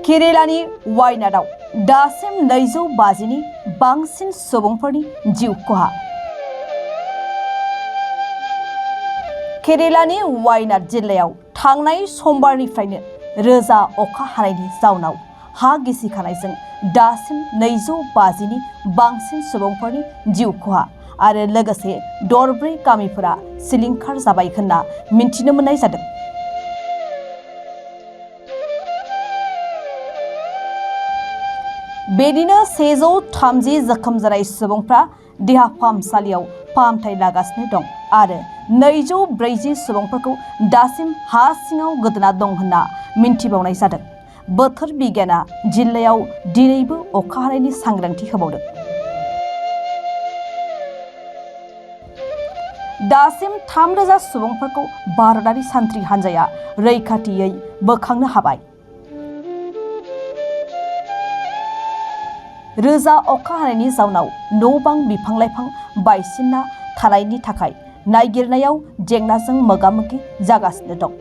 केरेलानि वायनाडआव दासिम 250नि बांसिन सुबुंफोरनि जिउ खहा। केरेलानि वायनाड जिल्लायाव थांनाय समबारनिफ्रायनो रोजा अखा हानायनि जाउनाव हा गिसिखानायजों दासिम 250नि बांसिन सुबुंफोरनि जिउ खहा आरो लोगोसे दरब्रै गामिफोरा सिलिंखार जाबाय होनना मिन्थिनो मोननाय जादों। बेनिनो 130 जोखोम जानाय सुबुंफ्रा देहा फाहामसालियाव फाहामथाय लागासिनो दं आरो 240 सुबुंफोरखौ दासिम हा सिङाव गोदोना दं होनना मिन्थिबावनाय जादों। बोथोर बिगियाना जिल्लायाव दिनैबो अखा हानायनि सांग्रांथि होबावदों। दासिम 3000 सुबुंफोरखौ भारतारि सान्थ्रि हान्जाया रैखाथियै बोखांनो हाबाय। रोजा अखा हानायनि जाउनाव न'-बां बिफां-लाइफां बायसिनना थानायनि थाखाय नागिरनायाव जेंनाजों मोगा-मोगि जागासिनो दं।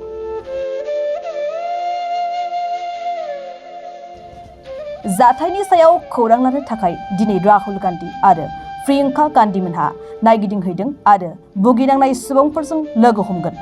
जाथायनि सायाव खौरां लानो थाखाय दिनै राहुल गान्धी आरो प्रियंका गान्धी मोनहा नायगिदिंहैदों आरो भुगिनांनाय सुबुंफोरजों लोगो हमगोन।